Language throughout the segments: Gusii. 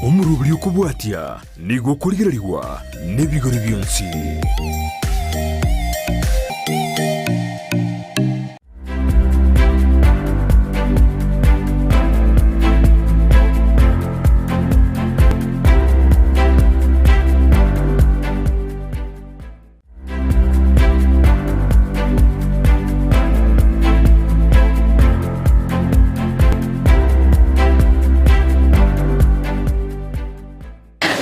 Omoroberi okobwatia nigo okorigererigwa nebigori bionsi.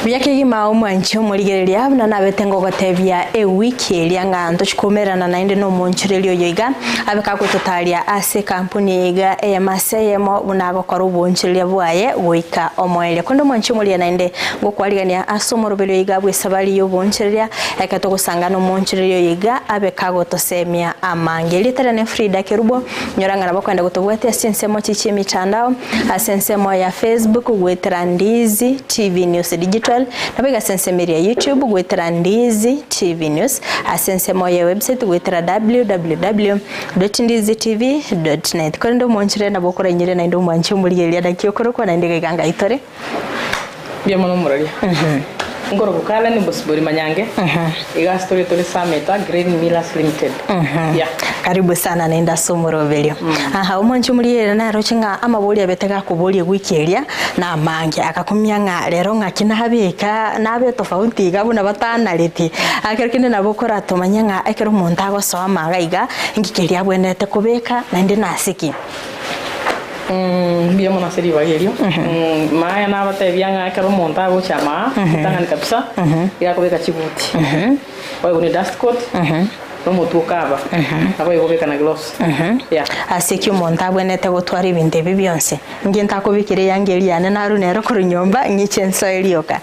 Buya kegima omwanchi omorigereria buna nabete ngogotebia ewiki eria ng'a ntochi koumerana naende nomonchoreria oyo iga abe kagototaria ase ekampuni eye iga eyemo ase eyemo buna agokora obonchoreria bwaye goika omoerio. Korende omwanchi omorigereria naende ngokwarigania ase omoroberio iga bw'esabari y'obonchoreria Ekero togosangana omoonchoreria oyo iga abe kagotosemia amange. Erieta riane Frida Kerubo, nyora ng'a nabo okoenda gotobwatia ase ensemo chi chi'emitandao, ase ensemo ya Facebook goetera Ndizi TV News Digital, nabo iga ase ensemo eria ya YouTube goetera Ndizi TV News, ase ensemo ya website goetera www.ndizitv.net. Korende omoonchoreria nabo okorainyore naende omwanche omorigereria naki okorokwa naende iga iga ngai tore. Mbuya mono omoraria. Nkorokwa Karen Bosibori Manyange, iga ase tore tore Sameta Grain Millers Limited. Yeah. Karibu sana naende ase omoroberio. Aha, omwanchi omorigereri naroche ng'a amabori abete gakoboria ewiki eria namange, akakumia ng'a rero ng'aki nabeka nabe tofauti iga buna batanareti. Ekero kende nabo okoratomanye ng'a ekero omonto agosoma iga iga, inki keria abwenerete kobeka naende nase ki. Mbuya mono ase ribaga erio. Maya nabatebia ng'a ekero omonto agocha amaa, ritang'ani kabisa, iga akobeka chibuti, boigo ne dust coat, na omotwe okaba, naboigo obeka na gloves. Yeah. Ase ki omonto abwenerete gotwara ebinto ebi bionsi? Inki ntakobekera eyanga eria yane narue nero korwa nyomba, ng'iche nsoe rioka?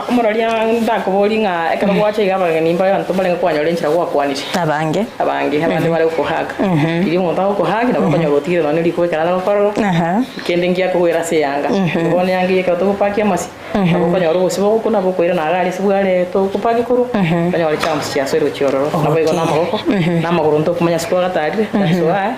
Omoraria ndakoborie ng'a ekero gwacha iga abageni mbaye abanto mbarenge kwanyora enchera gwakwanire. Abange. Abange, abande bare gokohaga. Riria omonto agokohaga nabo okonyora otigire nonye riko ekero are gokorora, kende ngiakogoera ase eyanga. Bono eyanga eye ekero togopakia amasi, nabo okonyora obosio bogokuna bokoirana iga aria ase bware togopakia korwa, okonyora chams chiasoire gochia ororo. Naboigo na amaboko, na amagoro ntokomanya ase twagatarire, that's why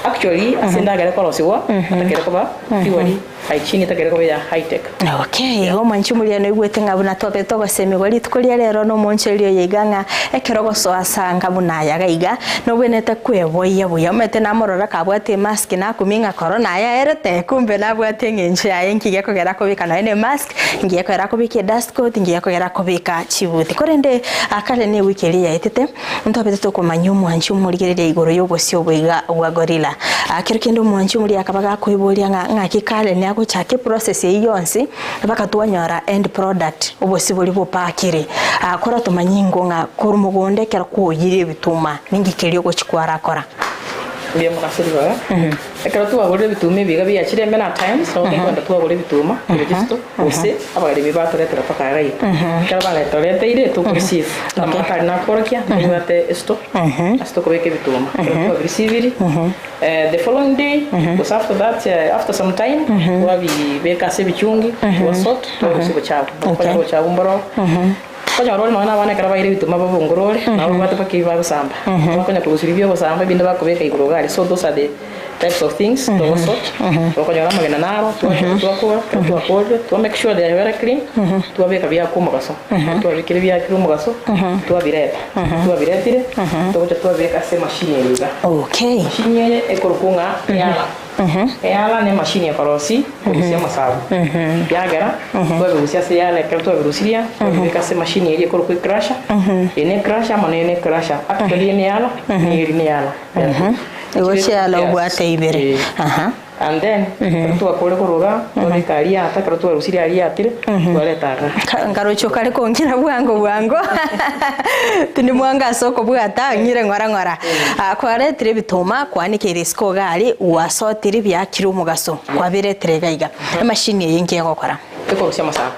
actually ase endagera ekorosiwa, otakeire koba purely Hygiene etakere koba eya high tech. Okay, igo omwanchi omoria noigwete ng'a buna twabete togosemigwa rituko ria rero nomonchoreri oyo iga ng'a ekero ogosoa ase anga buna aya iga iga, nobwenerete kweboyia buya. Omanyete namorora kabwate emask nakumia ng'a korona yaerete, kumbe nabwate eng'encho yaye nki gekogera akobeka nonya na emask, nki gekogera akobeka edust coat, nki gekogera akobeka chibuti. Korende kare na ewiki eria yaetete, Ntobete tokomanya omwanchi omorigereria igoro y'obosio obo iga bwa gorilla. Kero kende omwanchi omoria akaba gakoiboria ng'a ng'aki Karen agochaka eprocess eyio yonsi mpaka twanyora end product obosio boria bopakire. Kora tomanye ingo ng'a korwa mogondo ekero kwoyire ebituma ninki keria ogochi kwarakora. Mbuya mono ase ribaga. Ekero twagorire ebituma ebi iga biachire many a times, nabo tokogenda twagora ebituma ebigisto gose abaremi batoretera mpaka iga iga. Ekero baretoreteire tokoreceive, buna amang'ana aria nakorokia, ntobwate esto ase tokobeka ebituma. Ekero twabireceiveiri, the following day gose after that after some time, twabibeka ase ebichungi, twasort, twarusia obochafu. Okonyora obochafu mboro. Okonyora ore nonya nabana ekero baire ebituma babongorore, nabo babwate mpaka ebi bagosamba. Bakonya korusia biria bi'ogosamba ebinde bakobeka igoro iga aria. So those are the types of things togosort. Okonyora amagena naro, twachora twakora, ekero twakorire, twa make sure they are very clean, twabeka biakwa omogaso. Ekero twabekire biakire omogaso, twabireta. Twabiretire, togocha twabibeka ase emachine eye iga. Okay. Emachine eye ekorokwa ng'a eala. Eala nemashini ekorosia korusia amasabo. Ekiagera twabirusia ase eala ekero twabirusirie, twabibeka ase emashini eria ekorokwa ecrusher. Eye ne ecrusher amo neye ne ecrusher. Actually eye ne eala, na eri ne eala. Igo chiala obwate ibere. Eh. Aha. And then, ekero twakore koruga, twabeka aria ata, ekero twarusirie aria atire, twareta igaa. Ka- Nkaroche okare kong'ina bwango bwango tindi mwango ase okobwata ng'ire ng'ora ng'ora. Ah, kwaretire ebituma kwaanikeire isiko iga aria gwasotire biakire omogaso kwabiretire iga iga. Emashini eye inki egokora? Ekorusia amasabo.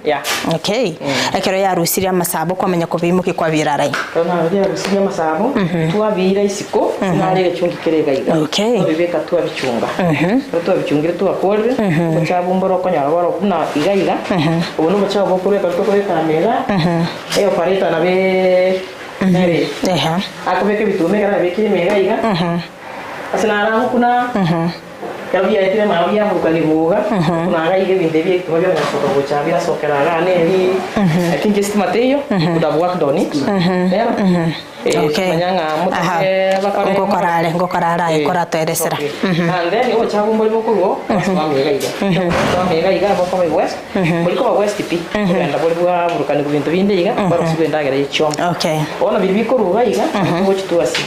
Yeah. Okay. Ekero yarusirie amasabo kwamanya kobiimokia kwabira arai. Ekero nabiarusirie amasabo, twabiira isiko, nare egechungi kere iga iga. Okay. Twabibeka twabichunga. Ekero twabichungire twakorire, obochafu mboro okonyora boro buna iga iga, obo nobochafu bokorwa ekero tokobeka ime iga, eoperator nabo nere Ehe. akobeka ebituma ekero abekire ime iga iga, ase naro agokuna. Ekero biaetire nabo biaburukanigwa iga, buna iga iga ebinto ebi ebituma biagosoka gocha biasokera igaa neri, I think estima teiyo, we could have worked on it. Nero? Eh, Okay. manya ng'a Aha. motoke bakore Ngokora are, ngokora are aye Eh, koratoeresera. okay. And then obochafu mbori bokorwa basoa amaiga iga. Basoa amaiga iga bokoba west, bori koba west pi, kogenda bori bwaburukanigwa binto binde iga, barosigwa endagera ye chiombe. Okay. Bono biria bikorwa iga iga, togochi twasi.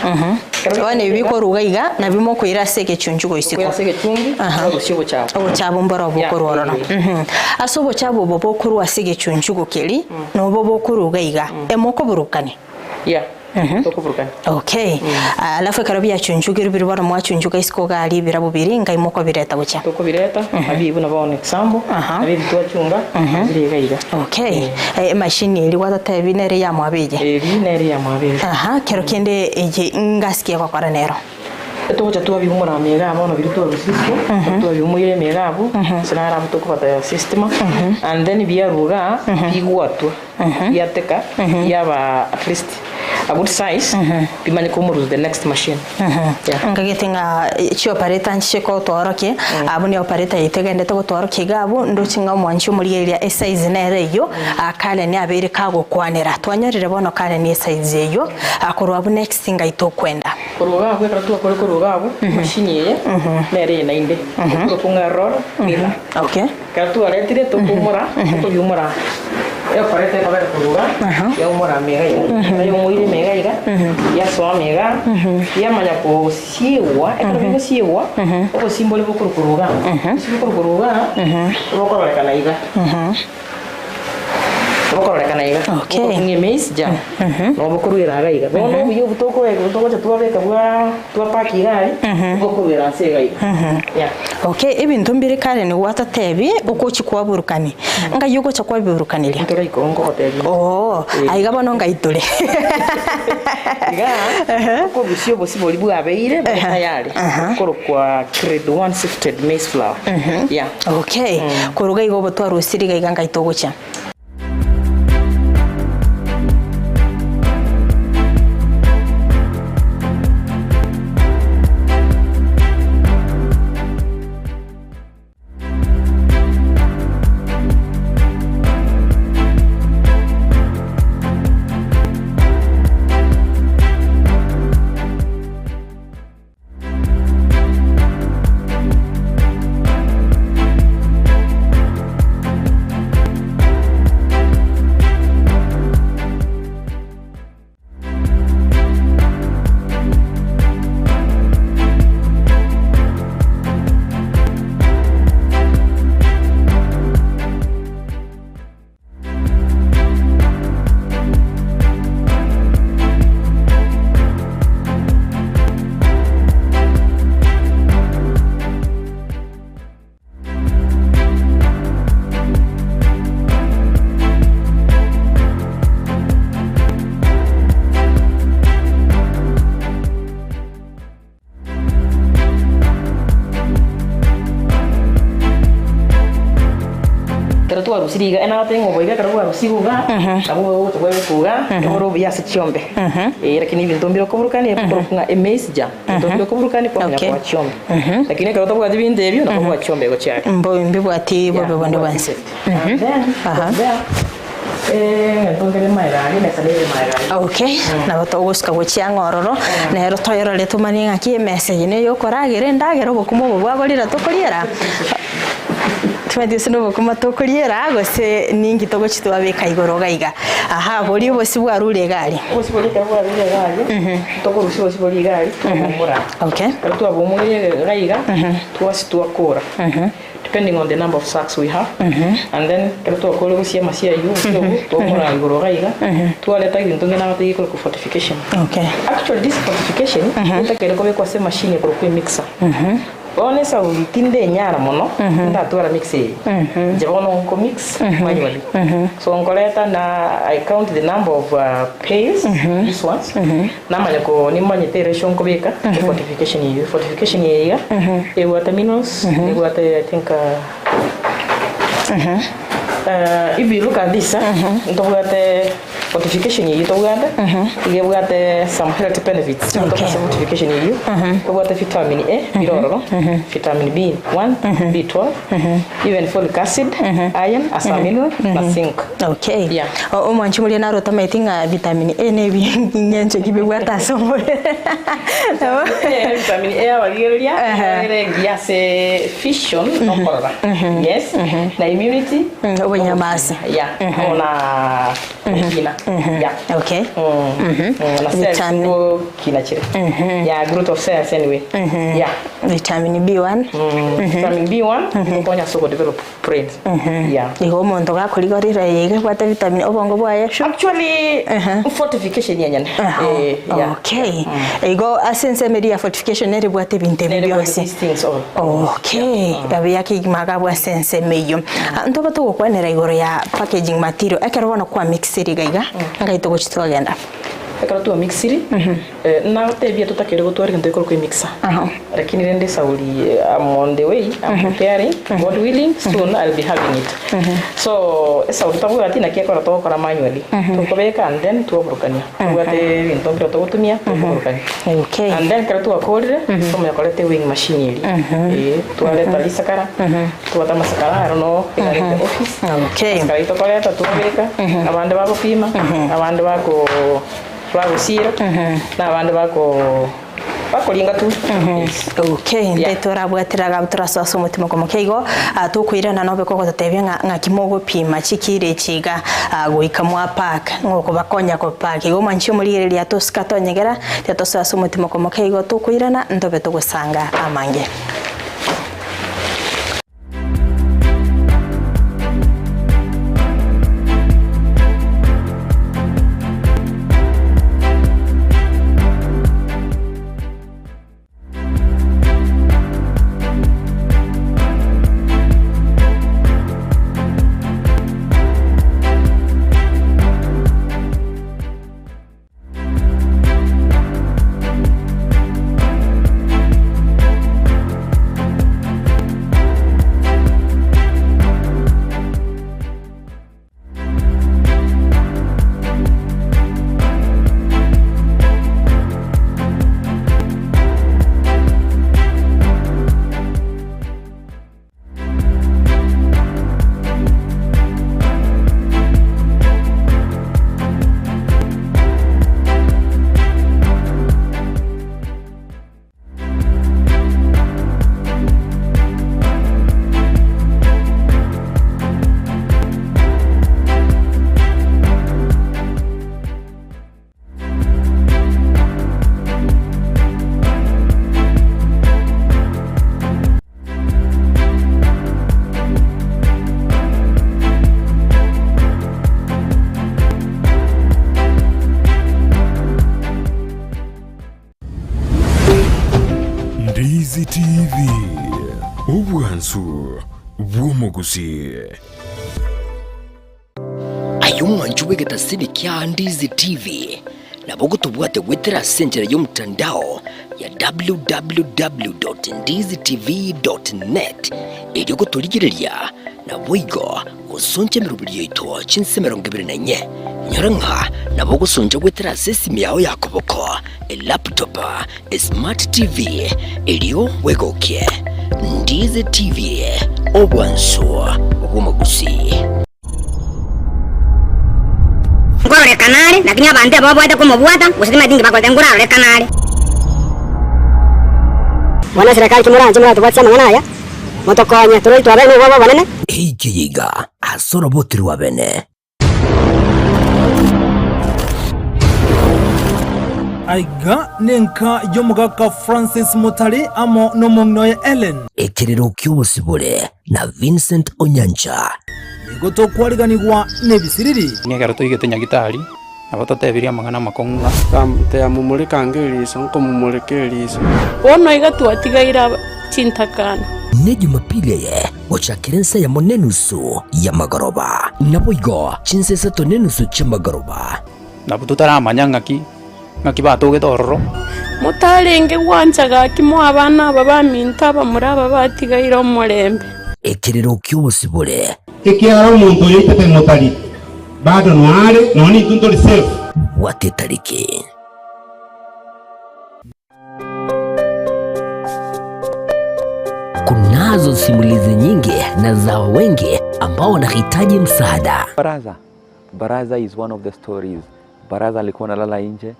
Bono ebi bikoruga iga nabio mokoira ase egechunchugo isiko. Tokoira ase egechungi, twarusia obochafu. Obochafu mboro bokorwa ororo. Ase obochafu obo bokorwa ase egechunchugo keria, nobo bokoruga iga, emokoburukania? Yeah, tokoburukania. Okay. Alafu ekero biachunchugirwe biria bono mwachunchuga isiko iga aria ebirabu biria, ngai mokobireta gochia? Tokobireta, nabio ebi buna bono example, nabio ebi twachunga, bire iga iga. Okay. Emachine eria gwatotebi nere yamwabo eye? Eri nere yamwabo eye. Aha, kero kende eye ngasi ki egokora nero? Togocha twabiumora amaiga aa bono biria twarusia isiko, twabiumoire amaiga abwo, ase naro abwo tokobata system, and then biarwa igaa, bigwatwa, biateka, biaba at least a good size, bimanye koumorwa to the next machine. Yeah. Nkagete ng'a chioperator nchiche gotworokia, abwo ni operator yaito egendete gotworokia iga abwo, ndoche ng'a omwanchi omorigereria esize nere eyio, Karen abeire kagokwanera. Twanyorire bono Karen esize eyio, korwa abwo next ngai tokwenda. Korwa iga abwo ekero twakore korwa iga abwo, emachine eye nere eye naende, ekorokwa ng'a roll miller. Okay. Ekero twaretire tokoumora, tokobiumora ekoreta ekobera korwa iga, yaumora amaiga iga. Ekero yaumoire amaiga iga, yasoa amaiga, yamanya kosiegwa, ekero bigosiegwa, obosie mbore bokorwa korwa igaa, obosie bokorwa korwa igaa, bokororekana iga. Bokororekana iga, Okay. bokorwa ng'a emaize jam, nabo bokorwera iga iga. Bono obuya obo tokoe togocha twabeka bwa twapaki iga aria, bokorwera nse iga iga. Yeah. Okay, ebinto mbire kare nigo gwatotebi okochi kwaburukani. Ngai ogocha kwabiburukaneria? Ntoraika oo nkogotebia. Oo, aiga bono ngai tore. Iga, okorusia obosie boria bwabeire bore tayari, bokorokwa grade one sifted maize flour. Yeah. Okay, koruga iga obo twarusire iga iga ngai togochia. Ekero twarusire iga, enagotebia ng'a oboigo ekero bwarusirwe iga, nabwo bogocha bwabekwa iga, ebore obuya ase chiombe. Eh, lakini ebinto mbire okoburukania ebikorokwa ng'a emaize germ, ebinto mbire okoburukania kwamanya Okay. koa chiombe. Lakini ekero otabwati binto ebio, nabo okoa chiombe gochia are. Mbo mbibwati bobe bonde bwensi. And then, Aha. from there, eh, ng'ento nkere maega aria, emesa nere maega aria. Okay, nabo togosuka gochia ang'e ororo, nero toyorore tomanye ng'aki emesa eye neye okoragera endagera obokima obo bwagorire tokoriera, timanyeti gose nobokima tokoriera gose ninki togochi twabeka igoro iga iga. Aha, boria obosie bwarure iga aria. Obosie boria ekero bwarure iga aria, tokorusia obosie boria iga aria, twabomora. Okay. Ekero twabomoire iga iga, twasi twakora. Depending on the number of sacks we have and then ekero twakorire gosia amasia aywo obosie obwo twaumora igoro iga iga twareta egento ng'ina agotebi gekorokwa fortification. Okay. Actually this fortification etakeire kobekwa ase emachine ekorokwa emixer. Bono esauri tindenyara mono tindatwara mixer eye inche bono nko mix manually. So nkoreta na I count the number of pails these ones Namanya ko nimanyete eresho nkobeka fortification eyio. Fortification eye iga ebwate minerals, ebwate I think if you look at this ntobwate. Fortification eyio tobwate, iga ebwate some health benefits chigotoka ase fortification eyio, ebwate vitamin A bire ororo, vitamin B1, B12, even folic acid, iron ase a mineral, na zinc. Okay. Yeah. Omwanchi omoria naro otamanyeti ng'a vitamin A na ebing'encho ki bibwate ase omobere. Nabo. Vitamin A abarigereria, nigo ere engiya ase vision na okorora. Yes. Na immunity. Obonyamasi. Yeah. Amo na okina. Yeah. Okay. Na cells Vitamin. gokina chire. Yeah, growth of cells anyway. Yeah. Vitamin B1. Vitamin B1 egokonya ase ogodevelop brains. Yeah. Igo omonto gakorigora eye iga ebwate vitamin obongo bwaye shu. Actually, fortification yenyene. Eh, yeah. Okay. Igo ase ensemo eria ya fortification nere ebwate ebinto ebi Nere ebwate bionsi. these things all. Okay. Buya kegima iga abwo ase ensemo eyio. Ah, ntobe togokwanera igoro ya packaging material ekero bono kwamixiri iga iga, ngai togochi twagenda. Ekero twamixiri, nagotebia totakeire gotwara egento gekorokwa emixer. Lakini rende esauri I'm on the way, I'm preparing, God willing, soon I'll be having it. So, esauri tabwati naki ekero togokora manually, tokobeka and then twaburukania. Tobwate ebinto mbire togotumia, tokoburukania. Okay. And then ekero twakorire, twamanya koreta eweighing machine eria. Eh, twareta risakara, tobwate amasakara aro no igarete office. Okay. Amasakara ayio tokoreta twabeka, abande bagopima, abande bako bagosiira, na abande bako bakoringa tu. Yes. Okay, Yeah. nte torabwatera iga torasoa ase omotima okomokia igo, ah, tokoirana nobe kogototebia ng'a ng'aki mogopima chikiro echi iga ah, goika mwapack, ng'a okobakonya kopack. Igo omwanchi omorigereria tosika tonyegera, tiga tosoe ase omotima okomokia igo tokoirana ntobe togosanga amange. Ndizi TV, obwansu bw'omogusii. Aye omwanchi bw'egetasini kia Ndizi TV, nabo ogotobwate goetera ase enchera y'omotandao ya www.ndizitv.net erio gotorigereria naboigo gosoncha emeroberi yaito chinse 24. Nyora ng'a nabo ogosoncha goetera ase esimi yao ya koboko, elaptop, esmart TV, erio bwegokie. Ndizi TV, obwansu bw'omogusii. Nkororekana are, lakini abanto aba babwate komobwata, gose timanyeti inki bakorete, nkorarorekana are. Bono eserekari kimoranche moratobwatie amang'ana aya, motokonye, torori twabere nobwoba obonene. Eike yiga ase oroboti rwa bene. Aiga nenka y'omogaka Francis Mutari amo nomong'ina oye Ellen. Ekerero ki'obosibore na Vincent Onyancha. Nigo tokwariganigwa nebisiriri. Ekero toigete nyagitari, nabo totebirie amang'ana amakong'u ng'a. Nkamoteebia, Momoreke ange eriso, nkomomoreka eriso. Bono iga twatigaire aba chintakana. Ne Jumapili eye gochakera ensa eyemo nenusu y'amagoroba. Naboigo chinsa isato nenusu chi'amagoroba. Nabwo totaramanya ng'aki ng'aki batogete ororo. Motarenge gwancha gaki moe abana aba baminto abamura aba batigaire omorembe. Ekerero ki'obosibore. Ekiagera omonto oyo oitete motari. Bado noare nonya intwe ntori safe. Bwata etariki. Kunazo simulizi nyingi na za wengi ambao wanahitaji msaada. Baraza. Baraza is one of the stories. Baraza alikuwa analala nje.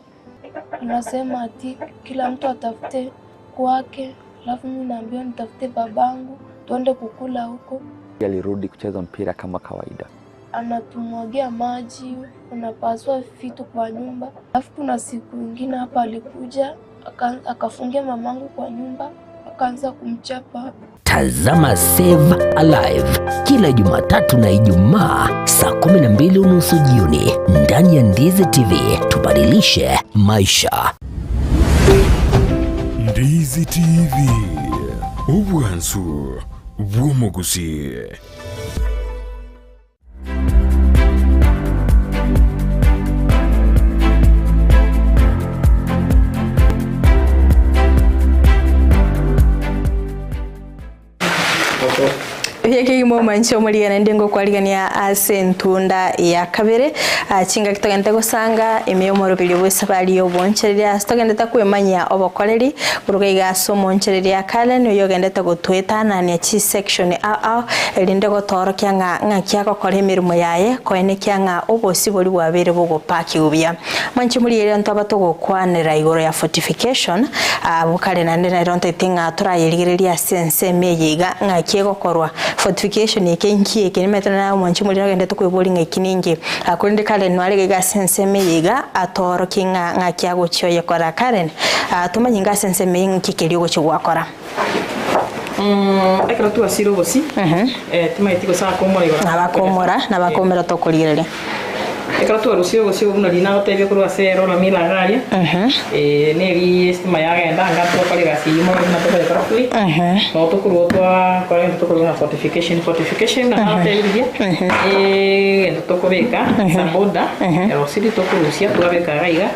Anasema ati kila mtu atafute kwake, alafu mimi naambiwa nitafute babangu tuende kukula huko. Alirudi kucheza mpira kama kawaida. Anatumwagia maji, anapasua vitu kwa nyumba. Alafu kuna siku ingine hapa alikuja akafungia mamangu kwa nyumba, akaanza kumchapa. Tazama Save Alive kila Jumatatu na Ijumaa saa 12:30 jioni ndani ya Ndizi TV. Tubadilishe maisha. Ndizi TV, obwansu bw'omogusi. Buya kegima omoanche omorigane ndi ngokwarigania ase entunda ya kabere ah, chingaki togente gosanga ime y'omoroberio bw'esabari y'obonchereria ase togendete kwemanyia obokoreri koruga iga ase omonchereria Karen oyo ogendete gotwetanania chisection ao ao erinde gotoorokia ng'a ng'aki agokora emeremo yaye koenekia ng'a obosi boria bwabeire bogopakigwa buya. Mwanche morigereria ntoba togokwanera igoro ya fortification abwo kare naende nero ntaete ng'a torayerigererie ase ensemo eye iga ng'aki egokorwa fortification eke inki eke nimanyete naye omwanchi omoriri ogendete koiboria ng'a eki ninki. Korende Karen narenge iga ase ensemo eye iga atoorokie ng'a ng'aki agochia oyekora. Karen, tomanye inga ase ensemo eye ng'aki keria ogochia gwakora. Ekero twasire obosie, timanyeti gose akomora igoro. Nabakomora, nabakomera tokorigereria. Ekero twarusire obosie obwo buna riria nagotebia korwa ase erora mila iga aria, neri estima yagenda anga togokora egasi eyio mono buna tokoyekora free, nabo tokorwa twakora egento tokorwa ng'a fortification. Fortification nabo nagotebirie, egento tokobeka ase aboda, erosirie tokorusia twabeka iga iga,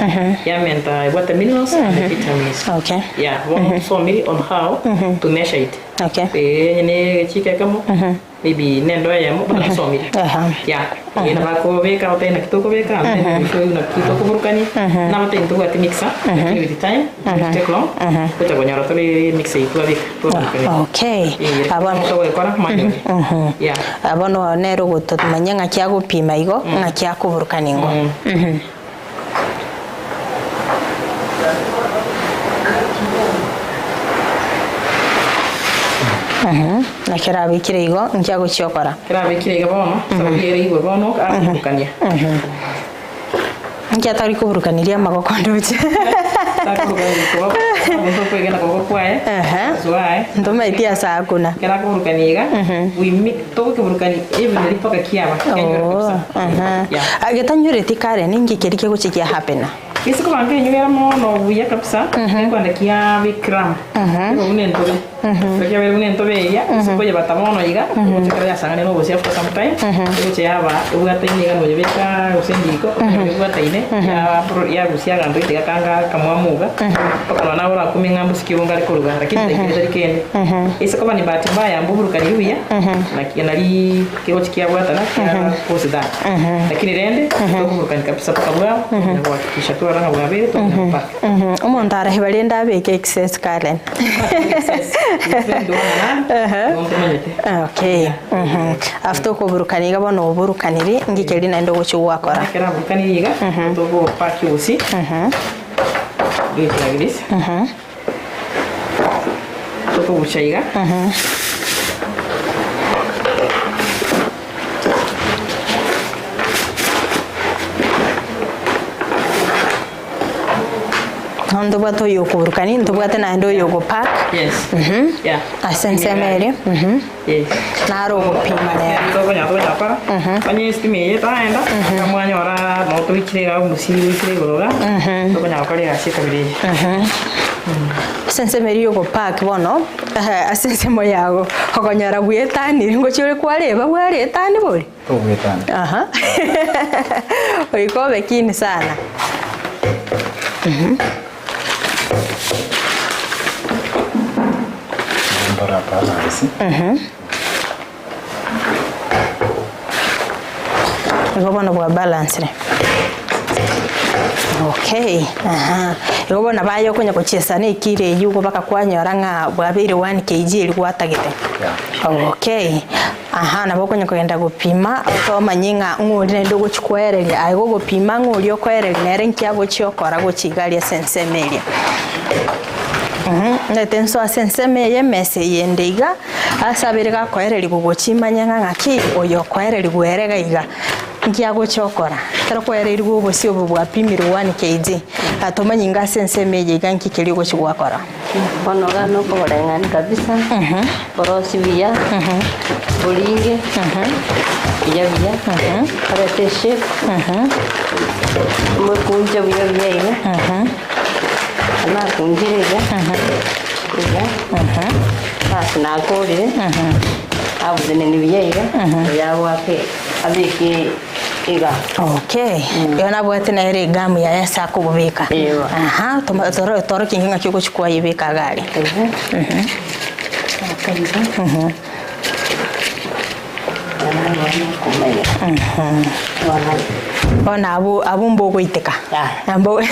yamenta ebwate minerals and vitamins. Okay. Yeah, bono tusomiri on how to measure it. Okay. Onye ne egechiko ekemo, maybe ne endoo eyemo, bono tusomire. Yeah, nabo akobeka agotebi naki tokobeka, and then we show you naki tokoburukania, nagotebi ntobwati mixer, lakini with time, it won't take long, gocha konyora tore emixer eywo twabeka, twaburukania. Okay. Eh, Bono togoekora manually. Yeah. Bono nere ogotomanyia ng'aki agopima igo, ng'aki akoburukania igo. Na kerabekire igo, inki agochia gokora? Kerabekire iga bono, sababu ere igwe bono akoburukania. Inki atari koburukaniria amagoko ndoche? Takoburukania koboko, omonto okwegena koboko kwaye, asoae. Ntomaeti ase akuna. Ekero akoburukania iga, we mix, togokeburukania evenly mpaka kiaba, kianyora kabisa. Yeah. Getanyoreti kare, ninki keria kegochia kia happena? Gese kobanga enywe mono buya kabisa, ekwanda kia Vikram, ebe buna entobe. Ekero kiabeire buna entobe eria, ase koyebata bono iga, egocha ekero yasang'anire na obosie after some time, egocha yaba ebwataine iga noyebeka gose riko, ekero ebwataine, yaba yagusia aganto gete gakanga akamwamu iga, mpaka nonya naye orakumie ng'a mbosie ki obonge are koruga, lakini taikire tari kende. Ase koba ni bahati mbaya mboburukanirie buya, naki nari kegochi kiabwatana kia cause that. Lakini rende, tokoburukani kabisa mpaka bwaba, konya gohakikisha twarora ng'a bwabeire, twamanya gopaka. Omonto arahe rende abeke excess Karen. Okay. After okoburukania iga bono oburukaniri inki keria naende ogochia gwakora? Ekero aburukaniri iga, togopaki obosie, do it like this. Tokobucha iga. Bono ntobwate oyo okoburukani, ntobwate naende oyo ogopack. Yes. Yeah. Ase ensemo eria. Yes. Naro ogopima rero. Tokonya tokonya gokora. Onye estima eye etaenda, mwanyora nabo toikire iga omosie oikire igoro iga, tokonya gokora egasi ekabira eye. Ase ensemo eria ya ogopack bono, ase ensemo yago, okonyora bwetanire ngochia ore kwareba bwaretani bori? Togwetana. Aha. Goika obe keen sana. Ndora balance. Igo bono bwa balancire. Okay, aha. Igo bono baye okonya gochiesa na ekilo eywo igo baka kwanyora ng'a bwabeire 1 kg eria gwatagete. Okay, aha nabo okonya kogenda gopima otomanye ng'a ng'o oria naende ogochi koereria aye gogopima ng'o oria okoereria nere nki agochia okora gochia iga aria ase ensemo eria. Omanyete nsoe ase ensemo eye emesa eye ende iga, ase abere gakoererigwa gochia imanye ng'a ng'aki oyo okoererigwa ere iga iga, nki agochia okora. Ekero kwaereirwe obosie obo bwapimirwe 1 kg, tomanyi inga ase ensemo eye iga nki keria ogochia gwakora. Bono iga nokoboreng'ani kabisa, borosie buya, boringe buya buya, orete eshape, omokunche buya buya iga, nakunchire iga, iga, basi nakorire, abuteneni buya iga, oyo abwate abeke iga. Okay. Igo nabwate nere egamu yaye ase akobobeka. Aha, toma- toro- torokia inki ng'aki ogochia kwayebeka iga aria. Bono abwo abwo mbogoiteka Mbo-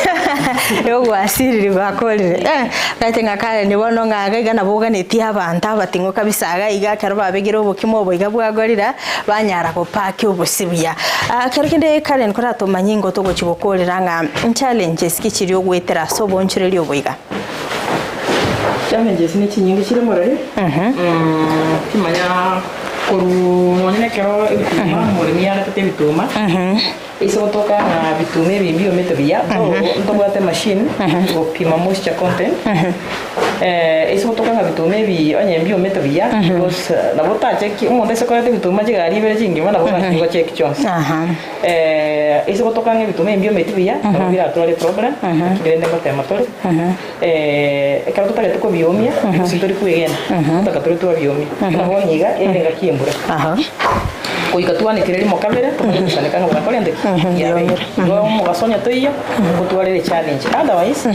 igo gwasirire gwakorire eh, omanyete ng'a kare ni bono ng'a iga iga nabo oganetie abanto abating'u kabisa iga iga ekero babegire obokima obo iga bwagorire banyara gopaki obosie buya. Kero kende Karen koratomanye ingo togochia gokorera ng'a nchallenges ki chiria ogoetera ase obonchoreria obo iga? Challenges ne chinyinge chire moreri, kimanya korwa nonye na ekero ebituma omoremi aretete ebituma, ase gotoka ng'a bituma ebi mbiomete buya, though ntobwate emachine gopima moisture content, ase gotoka ng'a bituma ebi onye mbiomete buya, because nabo otacheki omonto ase koreta ebituma chigari ibere chingima nabo orachie gocheki chionsi. Ase gotoka ng'a ebituma ebi mbiometi buya, nabo biratware eproblem, lakini rende ngotema tore. Ekero totagete kobiomia, gose ntori kwegena, gotaka tore twabiomia. Buna bono iga, ere engaki y'embura. Goika twanekire rimo kabere, tomanye goisaneka ng'a bwakorente ki? Biabeire. Igo omogaso onye toiyo, ngotwarere echallenge. Otherwise,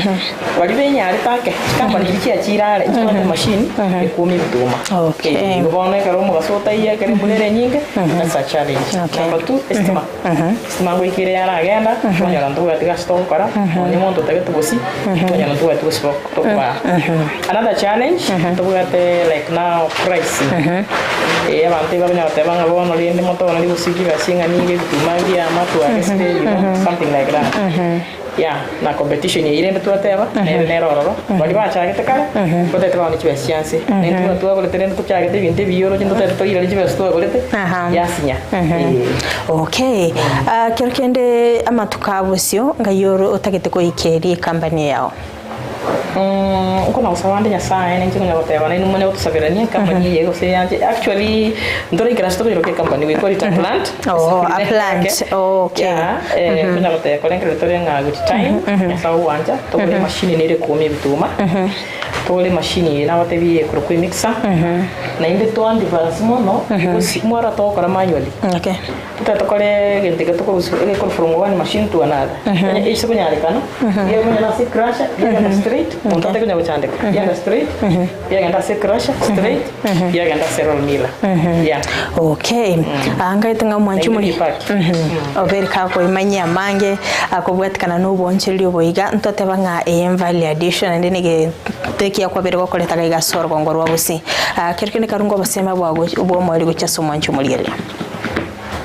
baria benyarete ake, chikampani chiria chiachire are, nchibwate emachine, ekwomia ebituma. Okay. Igo bono ekero omogaso otaiyo, ekero embura ere enyinge, that's a challenge. Number two, estima. Estima ngoika ere yaragenda, twanyora ntobwati gasi togokora, nonye omonto otagete bosi, twanyora ntobwati bosi tokobaa. Another challenge, ntobwate like now pricing. Eh, abanto ebakonyara goteba ng'a bono rende motogora ribosi chibesa ing'ana iga ebituma mbiama twagesire you know, something like that. Yeah, na competition eyio rende twateba, nere nere ororo, baria bachagete kare, totagete baone chibesa chia nse. Na intwe buna twagorete rende tochagete ebinto ebiya oroche ntotagete toirore chibesa twagorete, yasinya. Eeh. Okay, ah, kero kende amatuko a bosio, ngai ore otagete goikeria ecompany yao? Nkona gosaba ande Nyasaye, ninche konya goteba nainwe monyare gotosaberania ecompany eye gose eyanche. Actually, ntoraikera ase tokoiroka ecompany, we call it a plant. Oh, a plant. Oh, okay. Yeah, eh, konya goteba korengereria tore ng'a with time, Nyasaye ogwancha, togore emachine nere ekwomia ebituma, togore emachine eye nagotebirie ekorokwa emixer, naende toadvance mono, because mwaro togokora manually. Okay. Totari tokore egento eke tokorusia egekoro from one machine to another. Onye ase konyarekana, riakonya ase ecrusher, riagenda straight, monto atari konya gochandeka, riagenda straight, riagenda ase ecrusher straight, riagenda ase roll miller. Yeah. Okay. Ah, ngaete ng'a omwanchi Naende omori ripack. obere kakoimanyia amange akobwatikana na obonchereri obo iga ntoteba ng'a eye value addition naende nege tekia kwabere gokoreta gaiga ase orogongo rwa gusii. Ah, kero kende karunga obosemi bwago bwa omweri gochia ase omwanchi omorigereria.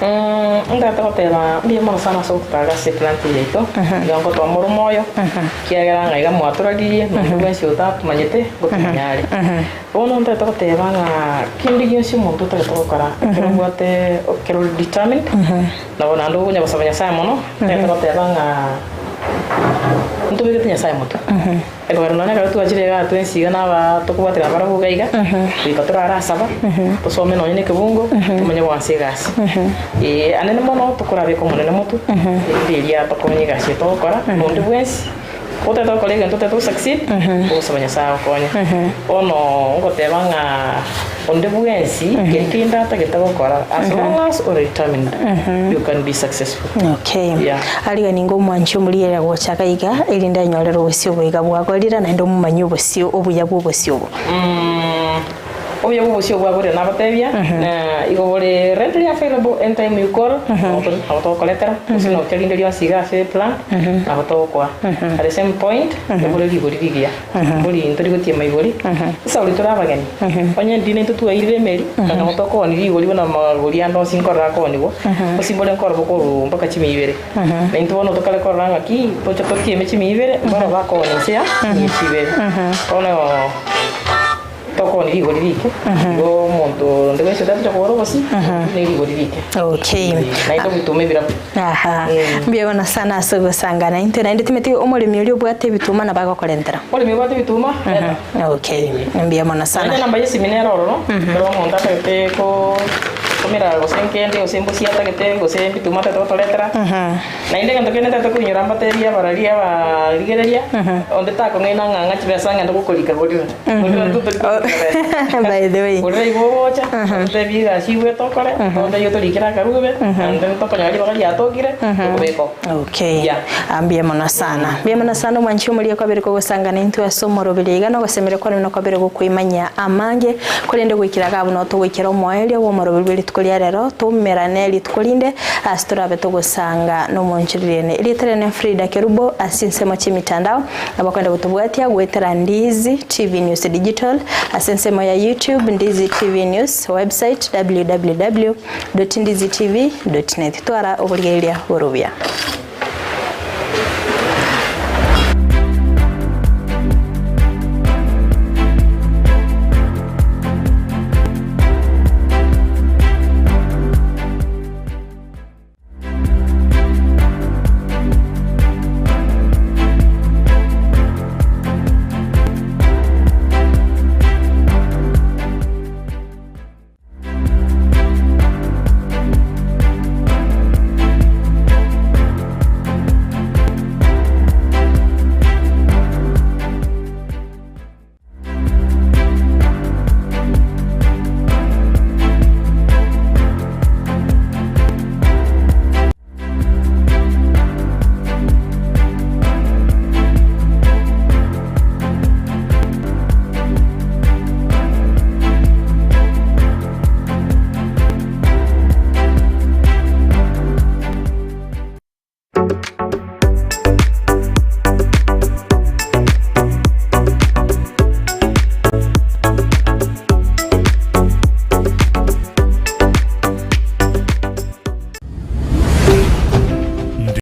Ntagete goteba mbuya mono sana ase ogototara ase eplant eye yaito, iga ngotoa more omoyo, ekiagera ng'a iga mwatoraririe, na onde bwensi otatomanyete, ngotomanya are. Bono ntagete goteba ng'a kende gionsi omonto otagete gokora, ekero obwate ekero ore determined, nabo naende okonya gosaba Nyasaye mono, ntagete goteba ng'a ntobegete Nyasaye motwe. Ekogera nonya ekero twachire igaa twensi iga naba tokobwatera nabarabwo iga iga, goika torarasaba, tosome nonya na ekebungo, tomanye goansa egasi. Ee, anene mono tokorabeka Omonene motwe, erinde erio atokonye egasi eye togokora, na onde bwensi, otagete gokora egento otagete go succeed, ogosaba Nyasaye agokonye. Bono ngoteba ng'a onde bwensi, keri kende atagete gokora, as long as ore determined, you can be successful. Okay. Yeah. Ariga ningo omwanchi omorigereria gocha iga iga, erinde anyorere obosio obo iga bwagorire, naende omomanyie obosio obuya bw'obosio obo. Mm. Obuya bwa obosie obwagorire nabatebia, na igo bore readily available anytime you call, nabo togokoretera, gose nocha rinde rionsi iga ase plant, nabo togokoa. At the same point, ebore rigori rigiya, mbori ntori gotiema igori, esauri tore abageni, onye ndiri naintwe twairire emeri, nabo tokoonia rigori buna amagori ande onsi nkorora akoonigwa, gose mbore nkorora bokorwa mpaka chimia ibere. Na intwe bono tokare korora ng'aki toche totieme chimia ibere, mbaro bakoonia inse ya chimia chibere. Bono Tokoonia rigori rike, igo omonto onde bwensi otatocha kogora obosie, ne rigori rike. Okay. Naende obituma ebirabu. Aha. Mbuya mono sana ase ogosangana intwe naende timeti omoremi oria obwate ebituma nabo agokorentera. Omoremi obwate ebituma, leta. Okay. Mbuya mono sana. Naende enamba y'esimi nere ororo, ekero omonto atagete ko komera gose nkende gose mbosie atagete gose mbituma atagete gotoretera. Naende egento kende ntagete koinyora mbateebie abarari abarigereria, onde takong'aina ng'a ng'a chibesa ng'ende gokorika gorira. Gorira intwe tori korika besa. By the way. Gorira igo ogocha, ototeebie egasi igwete okore, totebie otorikere akarube, naende tokonyora ribaga riatokire, tokobeka oo. Okay. Yeah. Ah, mbuya mono sana. Mbuya mono sana omwanchi omoria kwabere kogosangana intwe ase omoroberi iga na ogosemeria kwane buna kwabere gokoimanyia amange, korende goikera iga abwo noo togoikera omoerio bw'omoroberi bwe rituko ria rero, toumerane rituko rinde ase torabe togosanga nomonchorerene. Erieta riane Frida Kerubo ase chinsemo chi'emitandao, abakwenda gotobwatia goetera Ndizi TV News Digital ase ensemo ya YouTube Ndizi TV News, website www.ndizitv.net. Twara oborigereria bore obuya.